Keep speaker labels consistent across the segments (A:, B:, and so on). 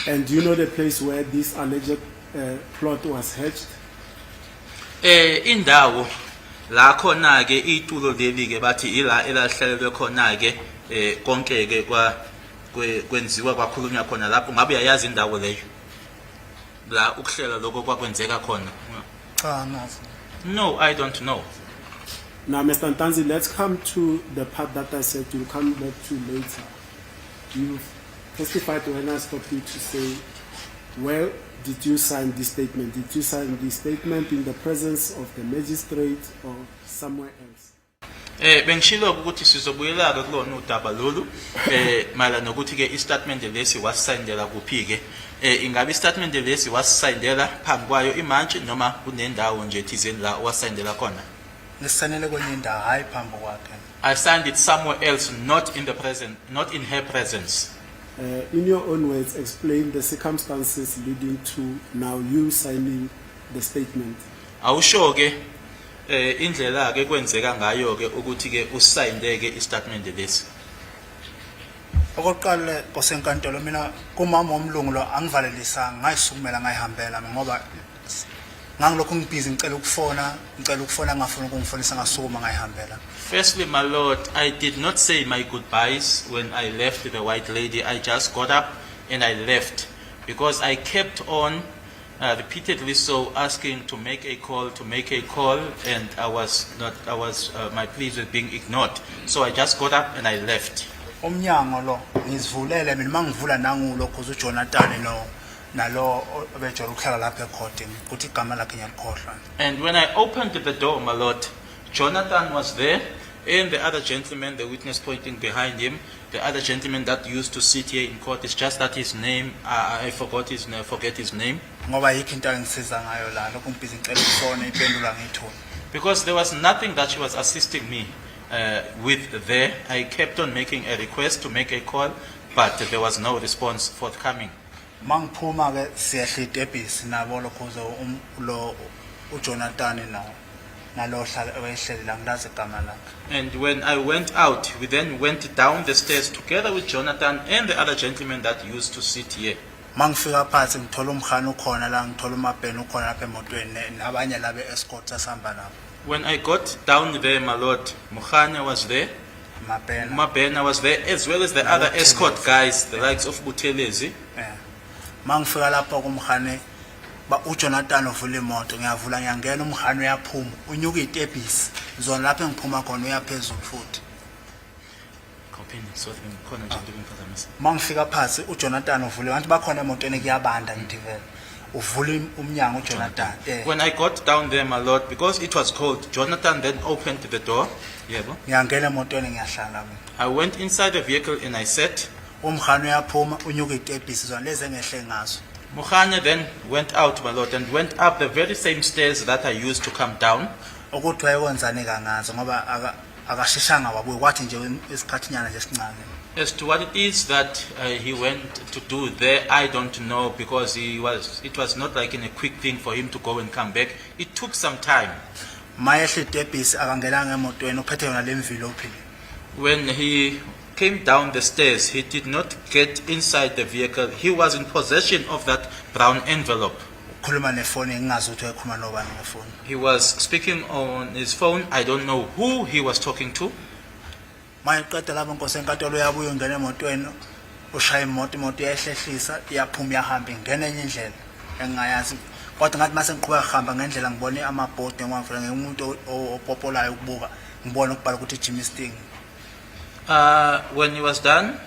A: And do you know the place where this alleged plot was hatched?
B: Indawo la khona ke itulo leli ke bathi ila elahlalelwe khona ke konke ke kwa kwenziwa kwakhulunywa khona lapho, ngabe uyayazi indawo leyo la ukuhlela lokho kwakwenzeka khona?
C: Cha, angazi.
B: No, I don't know.
A: Now, Mr. Ntanzi, let's come to the part that I said you'll come back to later. You've testified when I stopped you to say, where did you sign this statement? Did you sign this statement in the presence of the magistrate or somewhere else?
B: Bengishilo ukuthi sizobuyela ke kulona udaba lolu mayelana nokuthi ke istatement lesi wasayindela kuphi ke. Ingabe istatement lesi wasayindela phambi kwayo imantshi noma kunendawo nje thizeni la wasayindela khona?
C: Ngisayinele kwenye indawo, hhayi phambi kwakhe.
B: I signed it somewhere else, not in the present, not in her presence.
A: In your own words, explain the circumstances leading to now you signing the statement.
B: Awusho ke indlela ke kwenzeka ngayo ke ukuthi ke usayinde ke istatement lesi.
C: Okokuqala, nkosi yenkantolo, mina kumama womlungu lo angivalelisanga, ngayisukumela ngayihambela mina ngoba ngangilokhu ngibhizi ngicela ukufona, ngicela ukufona, ngafuna ukungifonisa, ngasukuma ngayihambela.
B: Firstly, my lord, I did not say my goodbyes when I left the white lady. I just got up and I left because I kept on repeatedly so asking to make a call, to make a call, and I was not, I was, my pleas were being ignored. So I just got up and I left.
C: Umnyango lo ngizivulele mina, mangivula nangulo cause uJonathan lo nalo obejwayele ukuhlala lapha ekhodi ukuthi igama lakhe ngiyalikhohlwa.
B: And when I opened the door, my lord, Jonathan was there, and the other gentleman, the witness pointing behind him, the other gentleman that used to sit here in court, it's just that his name, I forgot his name, forget his name.
C: Ngoba yikho into angisiza ngayo la, lokhu ngibhizi ngicela ukufona, impendulo angiyitholi.
B: Because there was nothing that she was assisting me with there. I kept on making a request to make a call, but there was no response forthcoming.
C: Mangiphuma ke siyehla itebhisi nabo lokhuze lo uJonathan nawo nalo hlala owayehleli la, ngilazi igama lakhe.
B: And when I went out, we then went down the stairs together with Jonathan and the other gentleman that used to sit here.
C: Mangifika phansi ngithola umkhana ukhona la, ngithola umabheni ukhona lapha emotweni nabanye laba escort asihamba nabo.
B: When I got down there, my lord, Mukhanya was there,
C: Mabhena.
B: Mabena was there, as well as the other escort guys, the likes of Buthelezi.
C: Mangifika lapha kumkhane ba uJonathan uvula imoto, ngiyavula ngiyangena, umkhane uyaphuma unyuka itebhisi zona lapha engiphuma khona uyaphezulu futhi.
B: Khawuphinde, sorry, ngikhona nje into engiphazamisa.
C: Mangifika phansi uJonathan uvule, ngathi bakhona emotweni, kuyabanda, ngithi vele uvula umnyango uJonathan.
B: When I got down there, my lord, because it was cold, Jonathan then opened the door. Yebo.
C: Ngiyangena emotweni ngiyahlala mina.
B: I went inside the vehicle and I sat.
C: Umkhane uyaphuma unyuka itebhisi zona lezi engehle ngazo.
B: Mukhanya then went out, my lord, and went up the very same stairs that I used to come down.
C: Ukuthi wayekwenzani kangazi ngoba akasheshanga wabuye, kwathi nje isikhathinyana nje esincane.
B: As to what it is that he went to do there, I don't know because it was not like in a quick thing for him to go and come back. It took some time.
C: Mayehla itebhisi akangenanga emotweni, uphethe yona le envelope le.
B: When he came down the stairs, he did not get inside the vehicle. He was in possession of that brown envelope.
C: Ukhuluma nefoni, ngingazi ukuthi wayekhuluma nobani ngefoni.
B: He was speaking on his phone. I don't know who he was talking to.
C: Mayeqeda lapho, nkosi enkantolo, uyabuya ungena emotweni, ushaya imoto, imoto iyayihlehlisa, iyaphuma, iyahamba, ingena enye indlela engingayazi, kodwa ngathi mase ngiqhubeka kuhamba ngendlela ngibone amabhodi ngoba ngifuna ngingumuntu opopolayo ukubuka, ngibone ukubhala ukuthi Germiston.
B: When he was done,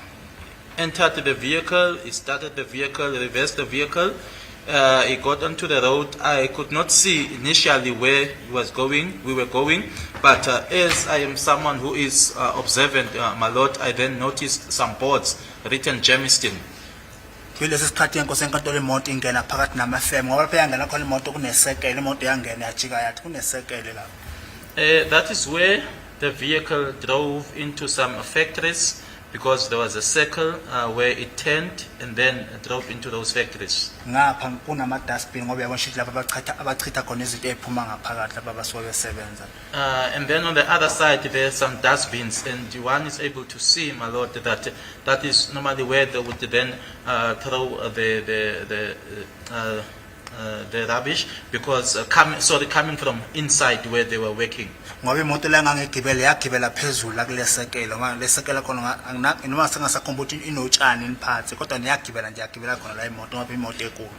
B: entered the vehicle, he started the vehicle, reversed the vehicle. He got onto the road. I could not see initially where he was going, we were going, but as I am someone who is observant, my lord, I then noticed some boards written Germiston.
C: Kulesi sikhathi, enkosi enkantolo, imoto ingena phakathi namafemu ngoba lapho yangena khona imoto kunesekele, imoto yangena yajika yathi kunesekele lapho.
B: That is where the vehicle drove into some factories because because there was a circle where it turned and then drove into those factories.
C: Ngapha kunama-dustbin ngoba uyabona shuthi lapha abachitha khona izinto ey'phuma ngaphakathi lapha abasuke besebenza.
B: And then on the other side, there are some dustbins, and one is able to see, my lord, that that is normally where they would then throw the rubbish because sorry, coming from inside where they were working.
C: Ngoba imoto la engangigibele yagibela phezulu la kule sekelo ngoba le sekelo khona noma sengasakhumbula ukuthi inotshani niphansi kodwa niyagibela nje yagibela khona la imoto ngoba imoto enkulu.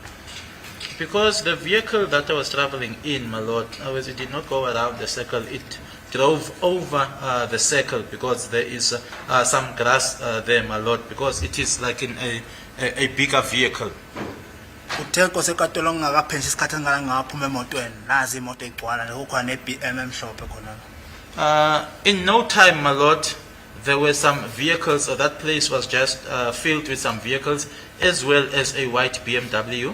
B: Because the vehicle that I was traveling in, my lord, it did not go around the circle. It drove over the circle because there is some grass there, my lord, because it is like in a bigger vehicle.
C: Uthe nkosi enkantolo ngingakaphenshi isikhathi esingaka ngaphuma emotweni nazi imoto egcwala nje kukhona ne-BM emhlophe khona.
B: In no time, my lord, there were some vehicles, or that place was just filled with some vehicles, as well as a white BMW.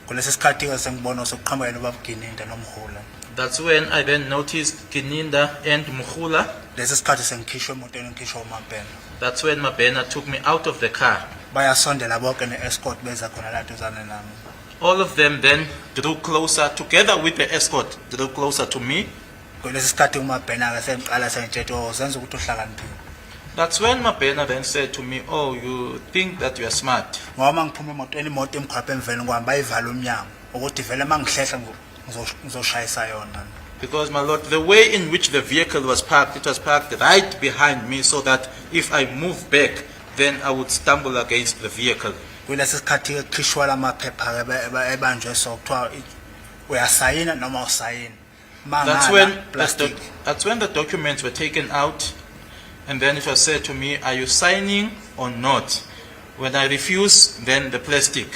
C: Kulesi sikhathi-ke sengibona sekuqhamuka nobaba Gininda noMogola.
B: That's when I then noticed Gininda and Mogola.
C: Lesi sikhathi sengikhishwe emotweni ngikhishwa uMabhena.
B: That's when Mabena took me out of the car.
C: Bayasondela bonke ne-escort beza khona la duzane nami.
B: All of them then drew closer, together with the escort, drew closer to me.
C: Kulesi sikhathi uMabhena-ke sengiqala sengitshela oh zenza ukuthi uhlakaniphile.
B: That's when Mabena then said to me, "Oh, you think that you are smart."
C: Ngoba uma ngiphuma emotweni imoto emkhwapha emveni kwami bayivala umnyango ukuthi vele uma ngihlehla ngizoshayisa yona.
B: Because, my lord, the way in which the vehicle was parked, it was parked right behind me so that if I move back, then I would stumble against the vehicle.
C: Kulesi sikhathi-ke kukhishwa la maphepha-ke ebanjwe so kuthiwa uyasayina noma awusayini.
B: That's
C: Mangala
B: when, the
C: plastic.
B: That's when the documents were taken out, and then it was said to me, "Are you signing or not?" When I refuse, then the plastic.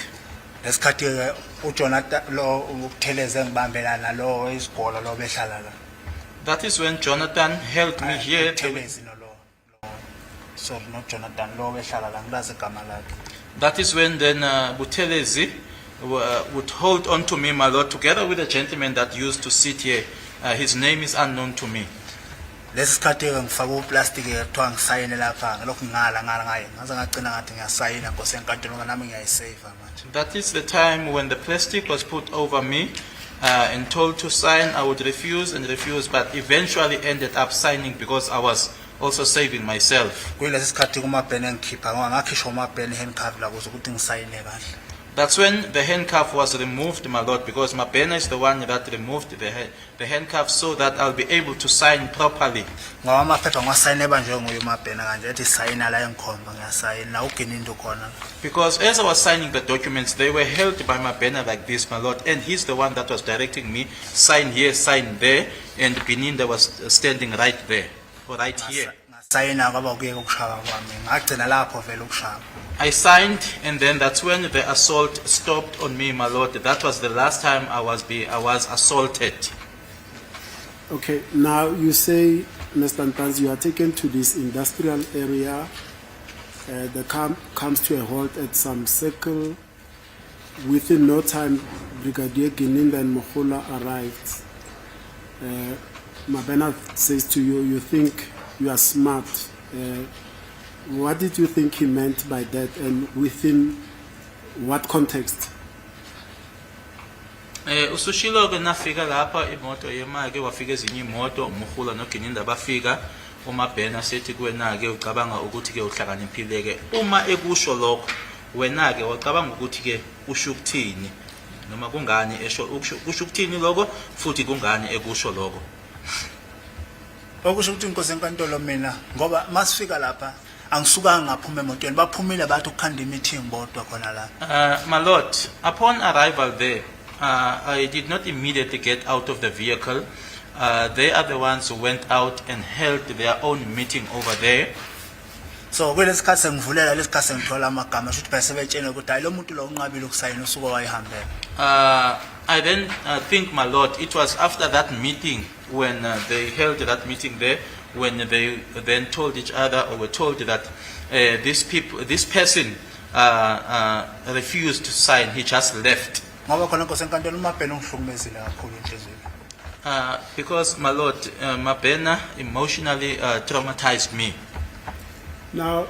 C: Lesikhathi-ke uJonathan lo uButhelezi engibambela nalo isigolo lo behlala la.
B: That is when Jonathan held me here.
C: Buthelezi nolo, sorry, not Jonathan, lo behlala la ngilazi igama lakhe.
B: That is when then Buthelezi would hold on to me, my lord, together with a gentleman that used to sit here. His name is unknown to me.
C: Lesi sikhathi-ke ngifake uplastic-ke kuthiwa ngisayine lapha ngilokhu ngala ngala ngaye ngaze ngagcina ngathi ngiyasayina nkosi enkantolo ngoba nami ngiyayiseyiva manje.
B: That is the time when the plastic was put over me and told to sign. I would refuse and refuse, but eventually ended up signing because I was also saving myself.
C: Kuyilesi sikhathi kuMabhena engikhipha ngoba ngakhishwa uMabhena i-handcuff la kuze ukuthi ngisayine kahle.
B: That's when the handcuff was removed, my lord, because Mabena is the one that removed the handcuff so that I'll be able to sign properly.
C: Ngoba amaphepha ngiwasayine banjwe nguye uMabhena kanje ethi sayina la engikhomba ngiyasayina uGininda khona.
B: Because as I was signing the documents, they were held by Mabena like this, my lord, and he's the one that was directing me, sign here, sign there, and Gininda was standing right there, or right here.
C: Ngasayina kwaba ukuyeka ukushaya kwami ngagcina lapho vele ukushaya.
B: I signed, and then that's when the assault stopped on me, my lord. That was the last time I was assaulted.
A: Okay, now you say, Mr. Ntanzi, you are taken to this industrial area. The car comes to a halt at some circle. Within no time, Brigadier Gininda and Mogola arrived. Mabena says to you, "You think you are smart." What did you think he meant by that, and within what context?
B: Usushilo ke nafika lapha imoto yema ke wafika ezinye imoto uMogola noGininda bafika uMabhena sethi kuwena ke ucabanga ukuthi ke uhlakaniphile ke uma ekusho lokho wena ke wacabanga ukuthi ke usho ukuthini noma kungani esho kusho ukuthini lokho futhi kungani ekusho lokho.
C: Okusho ukuthi inkosi enkantolo mina ngoba masifika lapha angisukanga ngaphuma emotweni baphumile bathi ukukhanda i-meeting bodwa khona la.
B: My lord, upon arrival there, I did not immediately get out of the vehicle. They are the ones who went out and held their own meeting over there.
C: So kulesi sikhathi sengivulela lesi sikhathi sengithola amagama shuthi bese betshene ukuthi hayi lo muntu lo unqabile ukusayina usuke wayihambela.
B: I then think, my lord, it was after that meeting when they held that meeting there, when they then told each other or were told that this person refused to sign, he just left.
C: Ngoba khona nkosi enkantolo uMabhena ungihlukumezile kakhulu enhliziyweni.
B: Because, my lord, Mabena emotionally traumatized me.
A: Now,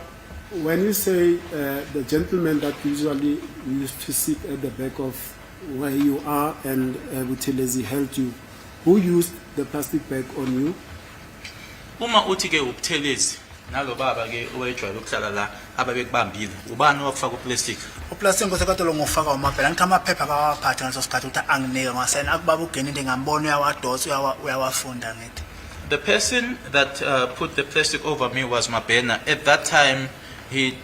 A: When you say the gentleman that usually used to sit at the back of where you are and Buthelezi held you, who used the plastic bag on you?
B: Uma uthi ke uButhelezi nalo baba ke owejwayele ukuhlala la ababekubambile, ubani owakufaka uplastic?
C: Uplastic, nkosi enkantolo, ngufaka uMabhena. Ngithi amaphepha akawaphathe ngaleso sikhathi ukuthi anginike ngasena akubaba uGininda ngambona uyawadonsa uyawafunda ngithi.
B: The person that put the plastic over me was Mabena. At that time, he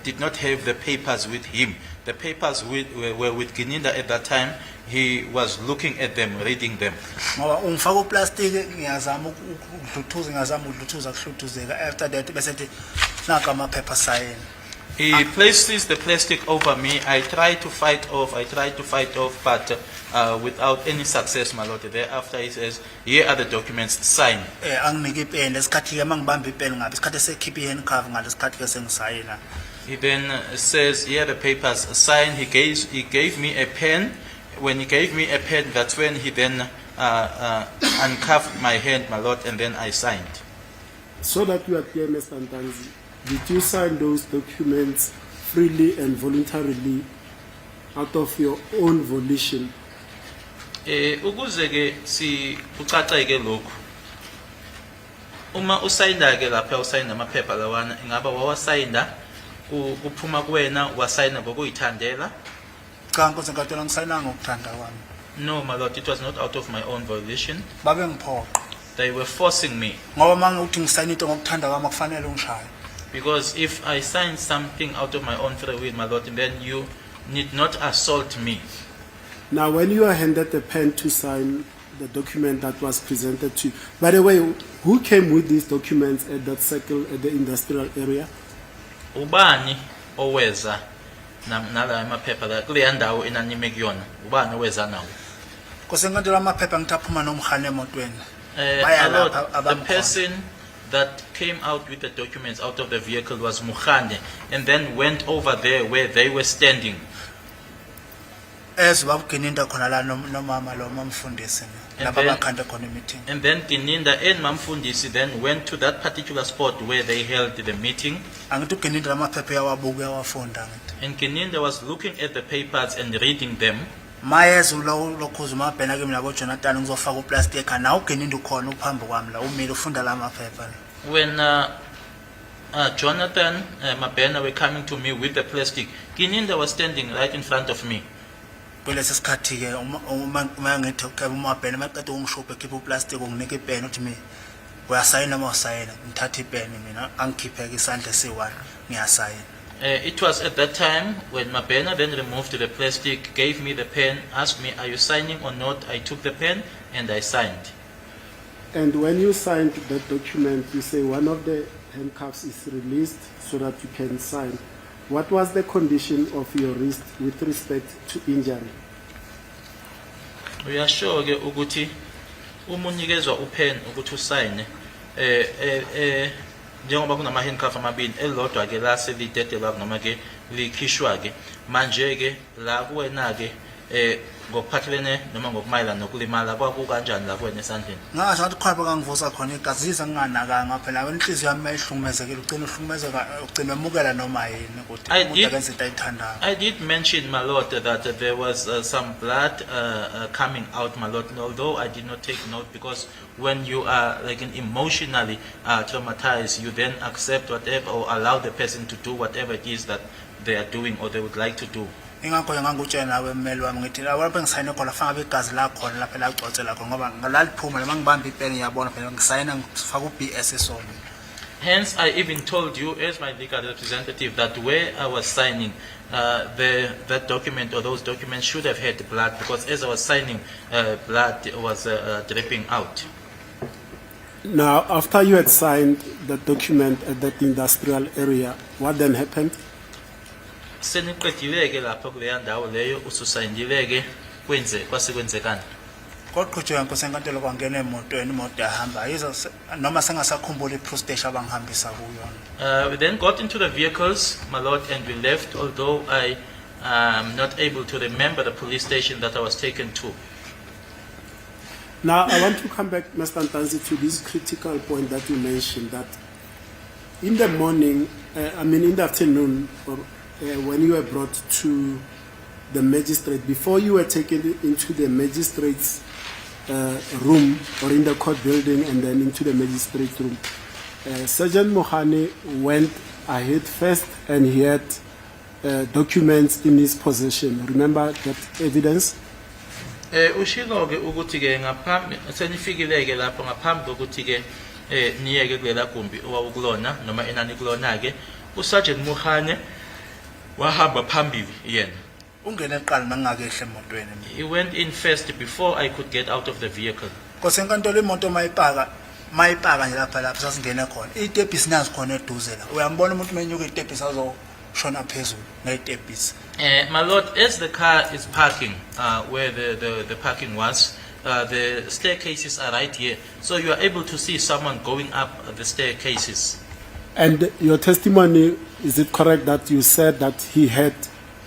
B: did not have the papers with him. The papers were with Gininda at that time. He was looking at them, reading them.
C: Ngoba ungifaka uplastic ngiyazama ukudluthuza ngiyazama ukudluthuza kuhluthuzeka after that bese ethi naka amaphepha sayini.
B: He places the plastic over me. I try to fight off, I try to fight off, but without any success, my lord. Thereafter, he says, "Here are the documents, sign."
C: Anginike ipeni lesikhathi ke mangibamba ipeni ngabe isikhathi esekhipha ihandcuff ngalesikhathi ke sengisayina.
B: He then says, "Here are the papers, sign." He gave me a pen. When he gave me a pen, that's when he then uncuffed my hand, my lord, and then I signed.
A: So that you are clear, Mr. Ntanzi, did you sign those documents freely and voluntarily out of your own volition?
B: Ukuze ke si kucaceke lokhu. Uma usayinda ke lapha usayinda amaphepha lawana ingaba wawasayinda kuphuma kuwena wasayinda ngokuyithandela?
C: Cha nkosi enkantolo angisayinanga ngokuthanda kwami.
B: No, my lord, it was not out of my own volition.
C: Babengiphoqa.
B: They were forcing me.
C: Ngoba uma ngikuthi ngisayina into ngokuthanda kwami akufanele ungishaye.
B: Because if I sign something out of my own free will, my lord, then you need not assault me.
A: Now, when you are handed the pen to sign the document that was presented to you, by the way, who came with these documents at that circle at the industrial area?
B: Ubani oweza nala amaphepha la kuleya ndawo enanime kuyona? Ubani oweza nawo?
C: Nkosi enkantolo amaphepha ngithi aphuma noMkhane emotweni. Baya
B: My lord,
C: lapha
B: the
C: abamkhona.
B: Person that came out with the documents out of the vehicle was Mukhane and then went over there where they were standing.
C: Ezwe babuGininda khona la nomama lo mamfundisi
B: And
C: lapha
B: then-
C: bakhanda khona imeeting.
B: And then Gininda and Mamfundisi then went to that particular spot where they held the meeting.
C: Angithi uGininda lamaphepha uyawabuka uyawafunda ngithi.
B: And Gininda was looking at the papers and reading them.
C: Mayeza lo lokhuza uMabhena kimi nabo Jonathan ngizofaka uplastic ekhaya nawe uGininda ukhona uphambi kwami la umile ufunda la maphepha la.
B: When Jonathan Mabena were coming to me with the plastic, Gininda was standing right in front of me.
C: Kulesi sikhathi ke uma ngithi okay uMabhena maqeda ungishuphe khipha uplastic unginika ipeni uthi mina uyasayina uma usayina ngithatha ipeni mina angikhiphe ke isandla esiyi-one ngiyasayina.
B: It was at that time when Mabena then removed the plastic, gave me the pen, asked me, "Are you signing or not?" I took the pen and I signed.
A: And when you signed that document, you say one of the handcuffs is released so that you can sign. What was the condition of your wrist with respect to injury?
B: Uyasho ke ukuthi uma unikezwa upen ukuthi usayine njengoba kunama handcuff amabili elilodwa ke la selidedelwa noma ke likhishwa ke manje ke la kuwena ke ngokuphathelene noma ngokumayelana nokulimala kwakukanjani la kuwena esandleni?
C: Ngasho ngathi khona bakangivusa khona igazi yize nginganakanga phela inhliziyo yami mayihlukumezekile ugcina uhlukumezeka ugcina emukela noma yini ukuthi
B: I
C: umuntu akenze into ayithandayo.
B: I did mention, my lord, that there was some blood coming out, my lord, and although I did not take note because when you are like an emotionally traumatized, you then accept whatever or allow the person to do whatever it is that they are doing or they would like to do.
C: Ingakho ke ngangutshela nawe mmeli wami ngithi la lapho engisayine khona faka igazi lakhona lapha lagcotsela khona ngoba ngalaliphuma noma ngibamba ipeni ngiyabona phela ngisayina ngifaka u-BS esona.
B: Hence, I even told you, as my legal representative, that where I was signing, that document or those documents should have had blood because as I was signing, blood was dripping out.
A: Now, after you had signed the document at that industrial area, what then happened?
B: Seniqedile ke lapha kuleya ndawo leyo ususayindile ke kwenze kwase kwenzekani?
C: Kwaqhutshekwa nkosi enkantolo kwangena emotweni imoto yahamba yizo noma sengasakhumbula i-police station abangihambisa kuyona.
B: We then got into the vehicles, my lord, and we left, although I am not able to remember the police station that I was taken to.
A: Now, I want to come back, Mr. Ntanzi, to this critical point that you mentioned, that In the morning, I mean in the afternoon, or, when you were brought to the magistrate, before you were taken into the magistrate's room or in the court building and then into the magistrate room, Sergeant Mohane went ahead first and he had documents in his possession. Remember that evidence?
B: Ushilo ke ukuthi ke ngaphambi senifikile ke lapho ngaphambi kokuthi ke niyeke kulela gumbi owawukulona noma enani kulona ke uSergeant Muhane wahamba phambili yena.
C: Ungene kuqala mangingakehli emotweni mina.
B: He went in first before I could get out of the vehicle.
C: Nkosi enkantolo imoto mayipaka nje lapha sasingene khona iy'tebhisi nazi khona eduze la uyambona umuntu menyuka iy'tebhisi azoshona phezulu ngey'tebhisi.
B: My lord, as the car is parking where the parking was, the staircases are right here. So you are able to see someone going up the staircases.
A: And your testimony, is it correct that you said that he had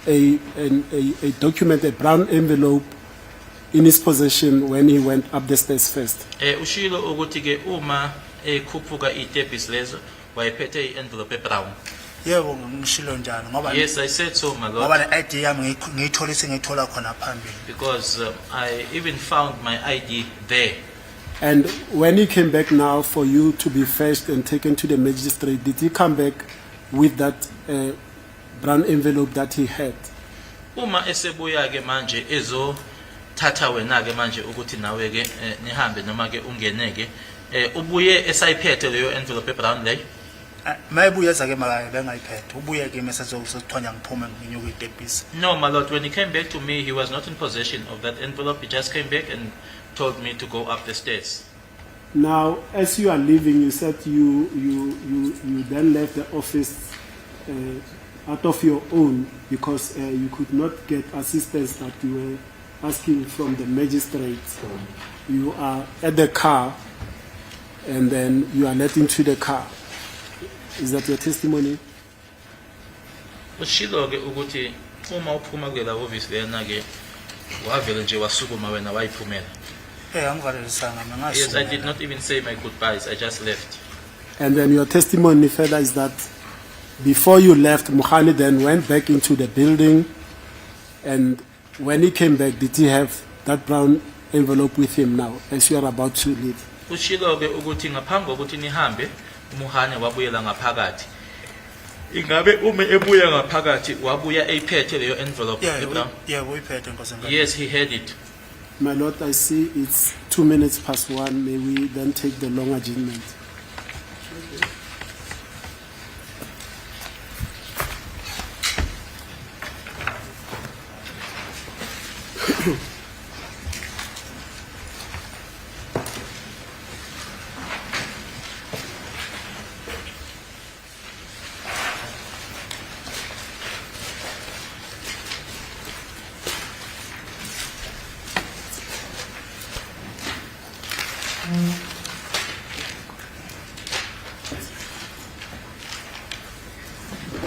A: a document, a brown envelope, in his possession when he went up the stairs first?
B: Ushilo ukuthi ke uma ekhuphuka iy'tebhisi lezo wayephethe i-envelope ebrown.
C: Yebo, ngishilo njalo ngoba
B: Yes, I said so, my lord,
C: ngoba ne-ID yami ngiyithola sengiyithola khona phambili.
B: Because I even found my ID there.
A: And when he came back now for you to be fetched and taken to the magistrate, did he come back with that brown envelope that he had?
B: Uma esebuya ke manje ezothatha wena ke manje ukuthi nawe ke nihambe noma ke ungene ke ubuye esayiphethe leyo envelope ebrown leyo?
C: Mayebuye eza ke makaye bengayiphethe ubuye kimi sesithonya ngiphume nginyuka iy'tebhisi.
B: No, my lord, when he came back to me, he was not in possession of that envelope. He just came back and told me to go up the stairs.
A: Now, as you are leaving, you said you then left the office out of your own because you could not get assistance that you were asking from the magistrate. You are at the car and then you are let into the car. Is that your testimony?
B: Ushilo ke ukuthi uma uphuma kulela hhovisi lena ke wavele nje wasukuma wena wayiphumela.
C: Angivalelisanga mina.
B: Yes, I did
C: Ngasukuma.
B: Not even say my goodbyes. I just left.
A: And then your testimony further is that before you left, Mukhani then went back into the building. And when he came back, did he have that brown envelope with him now as you are about to leave?
B: Ushilo ke ukuthi ngaphambi kokuthi nihambe uMuhane wabuyela ngaphakathi. Ingabe uma ebuya ngaphakathi wabuya eyiphethe leyo envelope
C: Yebo.
B: Ebrown?
C: Yebo, uyiphethe nkosi enkantolo.
B: Yes, he had it.
A: My lord, I see it's 1:02. May we then take the long adjournment?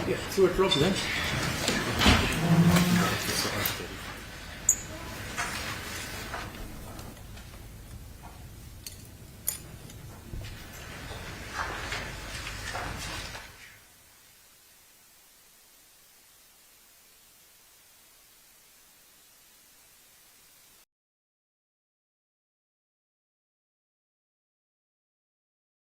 D: Yeah, 2 o'clock then.